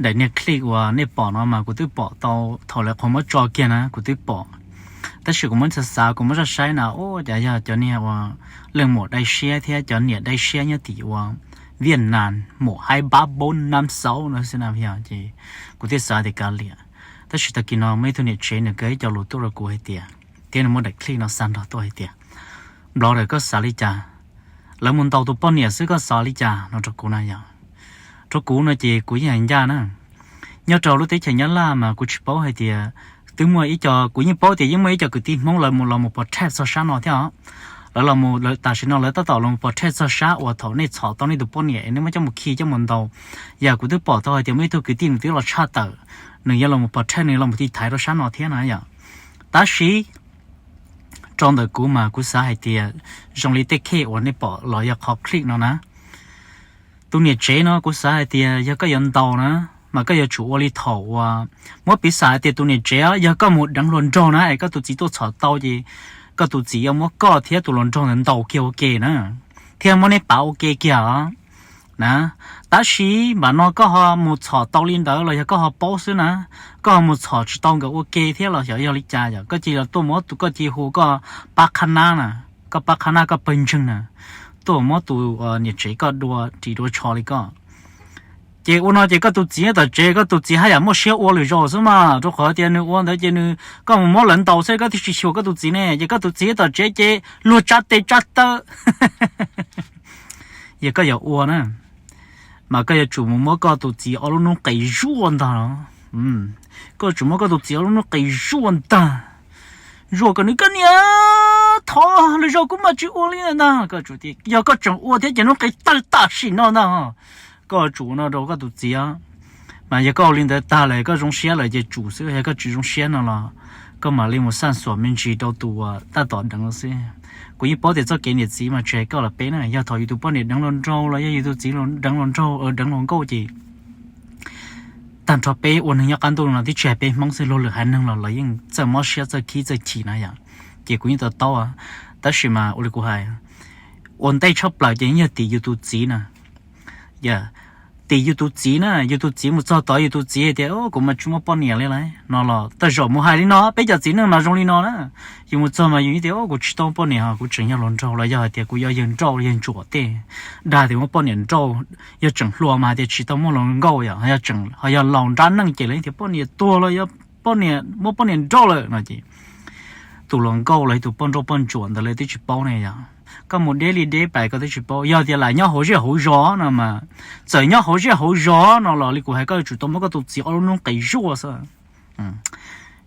daim niag clip uas nej pom no mas kuv twb pom tau thaum lawv qhuav muab tso kiag na, kuv twb pom. Tab sis kuv muab xav xav, kuv muab zaj saib na, ua cas yog cov niag uas leej muam dai siab thiab cov niam dai siab nyob tim ua Viaj Nam, muam haib pab poob nam xauv no xwb na yog. Ces kuv thiaj xav tias kav liam. Tab sis tag kis no muaj ib tug niam tsev nws kaw ib co lus tuaj rau kuv hais tias, thiab nws muab daim clip no xa nrog tuaj hais tias, Brother, koj xav li cas? Lawv mus ntaus tus poj niam xwb koj xav li cas no rau kuv na yog. Rau kuv no ces kuv yeej hais ncaj na, nyob rau lub teb chaws Nyab Laj mas kuv tsis paub hais tias twb muaj ib co, kuv yeej paub tias yeej muaj ib co kwv tij Hmoob lawv mus los mus pov thawj txog sab no thiab os. Lawv los, tam sim no lawv tab tom los mus pov thawj txog sab uas thaum nej txhom tau nej tus poj niam es nej muab coj mus khi coj mus ntaus. Yog kuv twb pom tau hais tias muaj ib tug kwv tij nws twb los tshaj tawm, nws yuav los mus pov thawj, nws los mus tiv thaiv rau sab no thiab na yom. Tab sis rau ntawm kuv mas kuv xav hais tias zoo li tej case uas nej pom los yog qhov clip no na, tus niam tsev no kuv xav hais tias yog koj yuav ntaus na, mas koj yuav tsum ua li thaum uas, muab piv xam hais tias tus niam tsev yog koj mus deev hluas nraug na es koj tus txiv tuaj txhom tau ces koj tus txiv yuav muab koj thiab tus hluas nraug ntawd ntaus kiag ua ke na, thiab muab neb pav ua ke kiag os na. Tab sis npam no koj ho mus txhom tau li ntawd los yog koj ho paub xwb na, koj ho mus txhom tsis tau nkawd ua ke thiab los xyov yog li cas yom, koj cia li tuaj muab tus, koj cia li hu koj pab qhab nab na, koj pab qhab nab koj pawg ntseeg na, tuaj muab tus niam tsev koj dua ris dua tsho li koj. Ces ua no ces koj tus txiv tom tsev, koj tus txiv haj yam muaj siab ua lwm zaus xwb mas, rau qhov tias nws ua ntawd ces nws, koj mus muab lawv ntaus xwb koj twb tsis xyuas koj tus txiv ne, ces koj tus txiv tom tsev ces luag tsa tes tsa taw. Yog koj yuav ua na, mas koj yuav tsum mus muab koj tus txiv ob lub noob qes zuaj ntag. Koj yuav tsum muab koj tus txiv ob lub noob qes zuaj ntag, zuaj kom nws, koj niam, thov lwm zaus kuv mam tsis ua li ntag. Yog koj tseem ua thiab ces noob qes tawg tam sim no ntag. Koj yuav tsum ua no rau koj tus txiv. Mas yog koj ua li ntawd tag lawm koj zoo siab lawm ces tsum xwb, yog koj tsis zoo siab no los koj mam li mus xaj xuam me ntsis rau tus uas tab tom deev xwb. Kuv yeej paub tias txoj kev niam txiv mas tsis hais koj los peb na, yog thaum yus tus poj niam deev hluas nraug los yog yus tus txiv deev hluas nraug, deev hluas nkauj ces tag nrho peb ua neeg nyob qab ntuj no twb tsis hais peb Hmoob xwb, luag lwm haiv neeg los lawv yeej txawj mob siab txawj khib txawj chim na yom. Ces kuv yeej to taub, tab sis mas ua li kuv hais, ua ntej tshaj plaws ces yeej yog tim yus tus txiv na. Tim yus tus txiv na, yus tus txiv mus txog tod yus tus txiv hais tias kuv mas tsis muaj poj niam li lauj no los tej zaum mus hais li no, peb cov txiv neej mas zoo li no na. Yus mus txog mas yus tias kuv tsis tau poj niam, kuv tseem yog hluas nraug los yog hais tias kuv yog yawg nrauj yawg ntsuam tej, dag tias muaj poj niam nrauj, yog tseem hluas mas hais tias tsis tau muaj hluas nkauj yom, ho yog laus nrab neej ces lawv tias poj niam tuag los yog poj niam muaj poj niam nrauj lawm no ces tus hluas nkauj los yog tus poj nrauj poj ntsuam ntawd lawv twb tsis paub ne yom. Koj mus deb li deb pais koj twb tsis paub, yog tias lam nyob hauv zej hauv zos no mas, txawm nyob hauv zej hauv zos no los li kuv hais koj yuav tsum tau muab koj tus txiv ob lub noob qes zuaj xwb.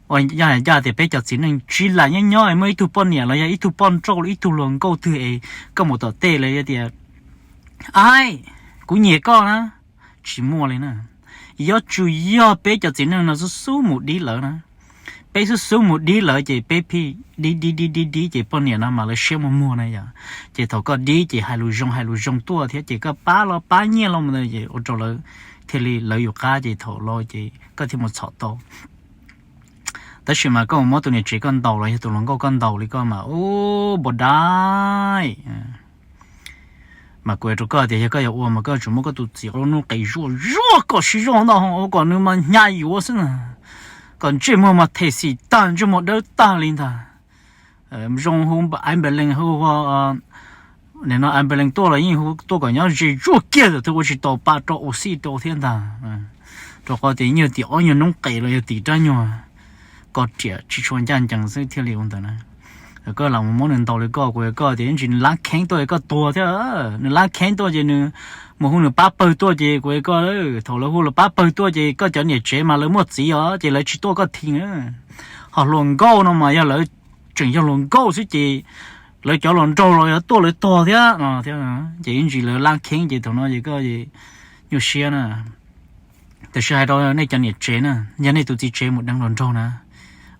Ua ncaj tias peb cov txiv neej tsis lam nyob nyob muaj ib tug poj niam los yog ib tug poj nrauj los ib tug hluas nkauj twg es koj mus tom tej lawv tias, ai, kuv nyiam koj na, tsis muaj li na. Yuav tsum yog peb cov txiv neej no xub xub mus dib lawv na. Peb xub xub mus dib lawv ces peb pheej dib dib dib dib dib ces poj niam no mas lawv siab muag muag na yom. Ces thaum koj dib ces hais lus zoo hais lus zoo tuaj thiab ces koj pab los pab nyiaj los mus ntawd ces ua rau lawv thiaj li lawv yus qab ces thaum los ces koj thiaj mus txhom tau. Tab sis mas koj mus muab tus niam tsev koj ntaus los yog tus hluas nkauj koj ntaus li koj mas ub npau dai. Mas kuv hais rau koj tias yog koj yuav ua mas koj yuav tsum muab koj tus txiv ob lub noob qes zuaj zuaj kom sib zog ntau ua kom nws mas hnyav yuav xwb na, kom ntsej muag mas them xim tag ntsej muag dawb tag li ntag. Zoo hu ambulance hu, nim no ambulance tuaj los yeej hu tuaj kom nyob ze zuaj kiag thaum twg ua tsis tau pa rau ua xij rau thiab ntag. Rau qhov tias yeej yog tim ob nyuag noob qes los yog tim rab nyuag ko riam tsis tshua ncaj ncees xwb thiaj li ua ntawd na. Koj lam mus muab nws ntaus li koj, kuv hais koj tias ib ntsis nws lab kheeb tuaj koj tuag thiab. Nws lab kheeb tuaj ces nws mus hu nws pab pawg tuaj ces kuv hais koj, thaum lawv hu lawv pab pawg tuaj ces koj cov niam tsev mas lawv muaj txiv os ces lawv tsis tuaj koj thi. Ho hluas nkauj no mas yog lawv tseem yog hluas nkauj xwb ces lawv cov hluas nraug los yuav tuaj lawv tog thiab no thiab. Ces ib ntsis lawv lab kheeb ces thaum no ces koj nyuaj siab na. Tiam sis hais rau nej cov niam tsev na, yog nej tus txiv tsev mus deev hluas nraug na,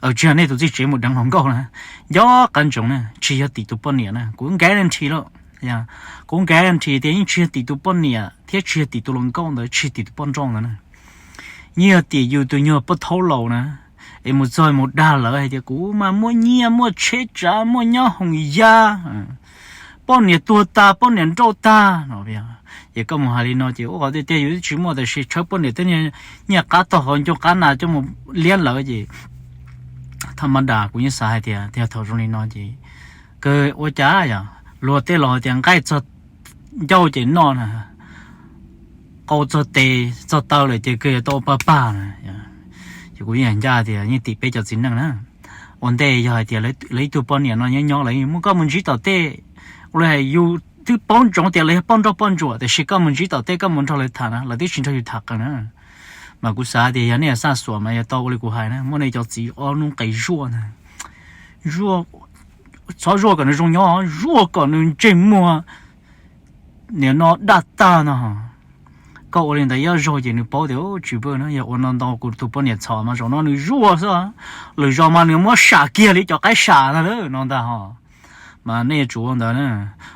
tsis yog nej tus txiv tsev mus deev hluas nkauj na, nco qab ntsoov na, tsis yog tim tus poj niam na, kuv guarantee lawm. Kuv guarantee tias yeej tsis yog tim tus poj niam thiab tsis yog tim tus hluas nkauj ntawd, tsis yog tim tus poj nrauj ntawd na. Yeej yog tim yus tus nyuag poj thaub laus na, es mus txog mus dag lawv hais tias kuv mas muaj nyiaj muaj tsheb tsav muaj nyob hoos yaj, poj niam tuag tag, poj niam nrauj tag no. Ces koj mus hais li no ces ua qhov tiag tiag yus twb tsis muaj, tab sis tshawb poj niam tej nyiaj qab tog hauv ncoo qab na coj mus liab lawm ces tha ma das kuv yeej xav hais tias thaum zoo li no ces kawg ua cas yog luag tej laus hais tias nqaij txog ncauj ces noj na, qau txog tes txog taw lawm ces kawg yuav tau ua pag pag na. Ces kuv yeej ncaj tias yeej tim peb cov txiv neej na. Ua ntej yog hais tias lawv ib tug poj niam no nyob nyob lawv muab koj mus ntsib tom tej, ua li hais yus twb paub ntsoov tias lawv yog poj nrauj poj ntsuam, tiam sis koj mus ntsib tom tej koj mus nrog lawv tham na, lawv twb tsis nrog yus tham qees na. Mas kuv xav tias yog nej xaj xuam mas yog tau ua li kuv hais na, muab nej cov txiv ob lub qe zuaj ntag, txhob zuaj kom nws zoo nyob, zuaj kom nws ntsej muag nim no daj tag no. Koj ua li ntawd ib zaug ces nws paub tias tsis pw na, yog ua no ntau kuv tus poj niam txhom mas zaum no nws zuaj xwb, lwm zaus mas nws muab sam kiag li cov qaib sam ntag no ntag ho. Mas nej yuav tsum ua ntawd na.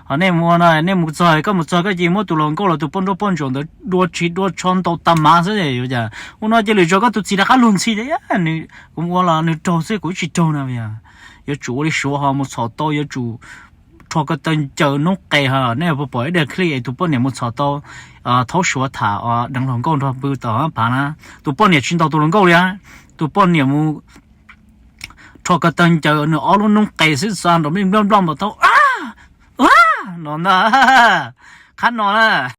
Ho nej mus ua no, nej mus txog, koj mus txog koj cia li muab tus hluas nkauj los tus poj nrauj poj ntsuam ntawd dua ris dua tsho ntaus tag mav xwb, ua no ces lwm zaus koj tus txiv rov qab luag ntxhi tias nws, kuv ua los nws raug xwb kuv tsis raug na. Yog yuav tsum ua li Suav ho mus txhom tau yuav tsum rho ko taw ncaws noob qes ho, nej puas pom ib daim clip es tus poj niam mus txhom tau thaub Suav tham deev hluas nkauj nrog pw tom phav na, tus poj niam tsis ntaus tus hluas nkauj li, tus poj niam mus rho ko taw ncaws nws ob lub noob qes xwb xa nrov nploj nploj nploj npam tau, no ntag, qhab no na.